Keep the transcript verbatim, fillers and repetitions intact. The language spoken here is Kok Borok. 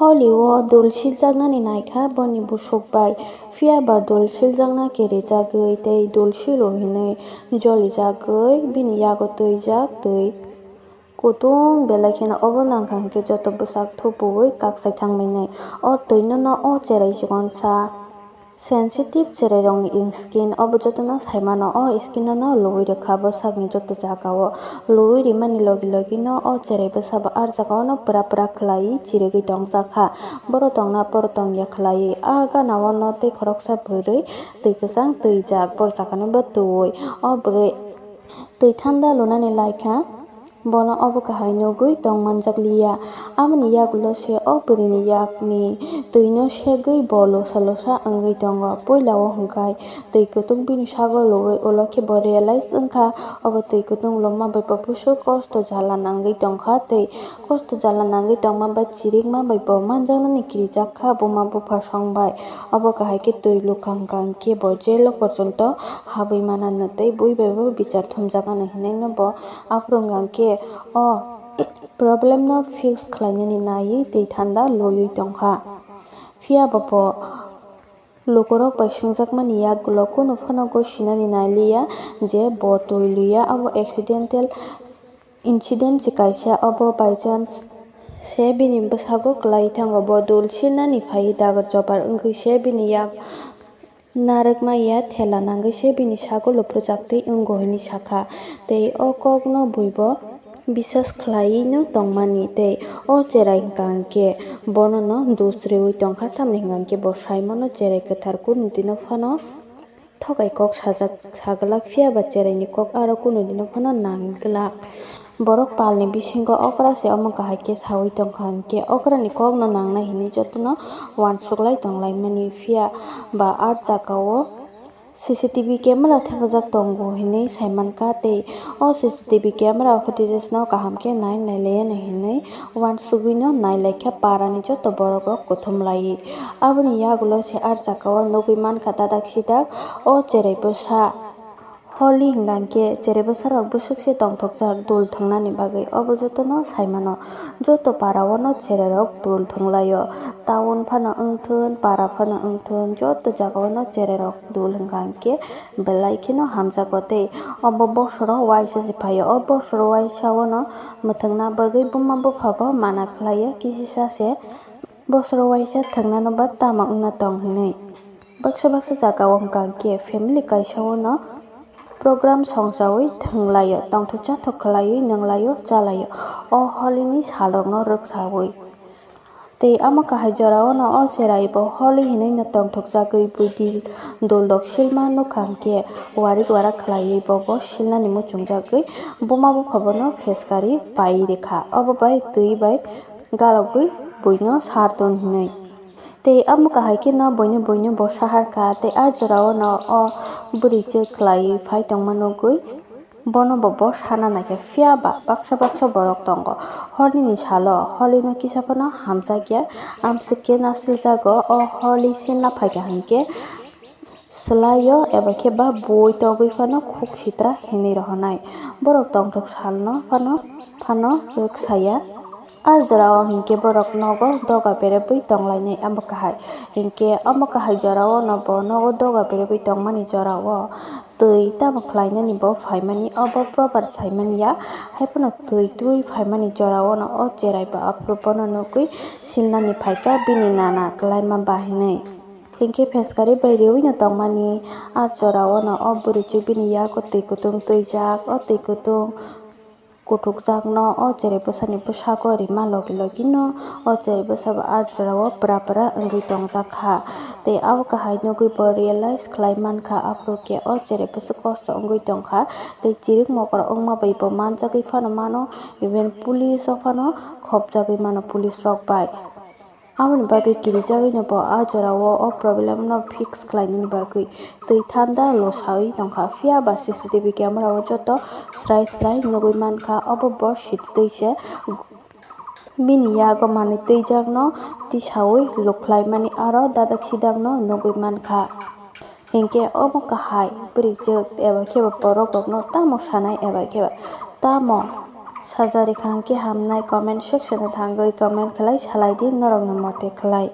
Holi o dul siljaknani naikha boni busuk bai, phiya ba dul siljakna kerijagwi tei dul silo hinwi jolijagwi bini yago twijak twi kutung belai kheno obo nangkha hinkhe joto bwsak thupuwi kaksai thangbainai. O twino no o cherai chikonsa sensitive cherairokni skin obo jotono saimano. O skin no luwi rwkha bwsakni joto jagao. Luwi rimani logi logi no o cherai bwsabo ah jagao no pura pura khwlaiwi chirigwi tongjakha. Boro tongna boro tongya khwlaiwi ah ganao no tei khoroksa bwrwi twi kwchang twijak boro jagano bo twiwi. O bwrwi twi thanda lunani laikha. Bono obo kahai nugwi tongmanjakliya. Aboni yagulo se o bwrwini yakni twino segwi bo losa losa wngwi tongo. Puila o hwnkhe twi kutung bini sago luwi ulo khe bo realize wngkha obo twi kutung loma bai bo bwswk kosto jala nangwi tongkha tei kosto jala nangwi tongma bai chirikma bai bo manjaknani kirijak kha buma bupha song bai. Obo kahai khe twi lukha hwnkha hinkhe bo jail o porjonto habwi mananw tei bui bai bo bichar thumjaknani hinwi no bo aphuru wngkha hinkhe o problem no fix khlainani naiwi twi thanda luiwi tongkha. Phiya bo bo lukurok bai swngjakmani yagulo kunu phano gosinani nailiya je bo twi luiya, abo accidental incident se kaisa, obo by chance se bini bwsago kwlai thango. Bo dul silnani phaiwi dagar chobar wngwi se bini yak narwkma ya thela nangwi se bini sago luprujaktwi wngo hwnwi sakha. Tei o kokno buibo bisas khlaiwino tongmani tei o cherai hwnkha hinkhe bonono dusriwi tongkha, tamni hwnkha hinkhe bo saimano cherai kwthar kunu dino phano thokai kok sajak saglak, phiya ba cheraini kok aro kunu dino phano nang glak. Borok palni bisingo okra se omo kahai khe saui tongkha hinkhe okrani kokno nangnai hinwi jotono uansuklai tonglaimani, phiya ba ah jagao C C T V camera thepajak tongo hinwi saimankha tei o C C T V camera footages no kaham khe nai nailaiya hinwi uansugwino nailaikha parani joto borokrok kuthumlaiwi. Aboni yagulo se ah jagao nugwi mankha dadak sidak o cherai bwsa Holi hwnkha hinkhe cherai bwsarok bwswk se tongthokjak dul thwngnani bagwi, obo jotono saimano. Joto parao no cherairok dul thwnglaio, town phano wngthun para phano wngthun joto jagao no cherairok dul hwnkha hinkhe belai kheno hamjago tei obo bosoro uaisa se phaio. O bosoro uaisa o no mwthangna bagwi buma bupha bo mana khlaiya kisisa se. Bosoro uaisa thwngnano ba tamo wngna tong hinwi. Baksa baksa jagao hwnkha hinkhe family kaisa o no program songchaui thwnglaio, tongthok chathok khlaiwi nwnglaio chalaio o Holi ni salrok no rwksaui. Tei omo kahai jorao no o cherai bo Holi hinwi no tongthokjagwi buidil doldok silma nukha hinkhe warik warak khlaiwi bobo silnani muchungjagwi buma bupha bono pheskari pai rikha, obo bai twi bai galogwi buino sar ton hinwi. Tei omo kahai kheno buino buino bo sahar kha tei ah jorao no o bwrwi chwk khlaiwi phai tongma nugwi bono bo bo sana naikha, phiya ba baksa baksa borok tongo. Holi ni salo Holi no kisa phano hamjakya, amswk khe nasiljago o Holi se naphaikha hinkhe swlaio eba khe ba bui togwi phano khuk sitra hinwi rohornai. Borok tongthok salno phano phano rwksaya. Ah jorao hinkhe borok nogo doga berepwi tonglainai omo kahai. Hinkhe omo kahai jorao no bo nogo doga berepwi tongmani jorao twi tamo khlainani bo phaimani obo proper saimanya. Haiphano twi twi phaimani jorao no o cherai ba aphuru bono nugwi silnani phaikha bini nana kwlaima ba hinwi. Hinkhe pheskari bai riui no tongmani ah jorao no o bwrwi chuk bini yago twi kutung twijak, o twi kutung kuthukjakno o cherai bwsani bwsako rima logi logi no o cherai bwsa bo ah jorao pura pura wngwi tongjak kha. Tei abo kahai nugwi bo realize khlai mankha aphuru khe o cherai bwsa kosto wngwi tongkha tei chirik mokra wngma bai bo manjagwi phano mano, even police o phano khopjagwi mano police rok bai. Aboni bagwi kirijagwino bo ah jorao o problem no fix khlainani bagwi twi thanda lo saui tongkha, phiya ba C C T V camera o joto srai srai nugwi mankha, obo bo sitwi se bini yago manwi twijakno tisaui lukhlaimani aro dadak sidakno nugwi mankha. Hinkhe omo kahai bwrwi chwk eba khe bo borok rokno tamo sanai eba khe ba tamo Sajari kha hwnkhe hamnai comment section o thangwi comment khlai salai di norokni mote khlai.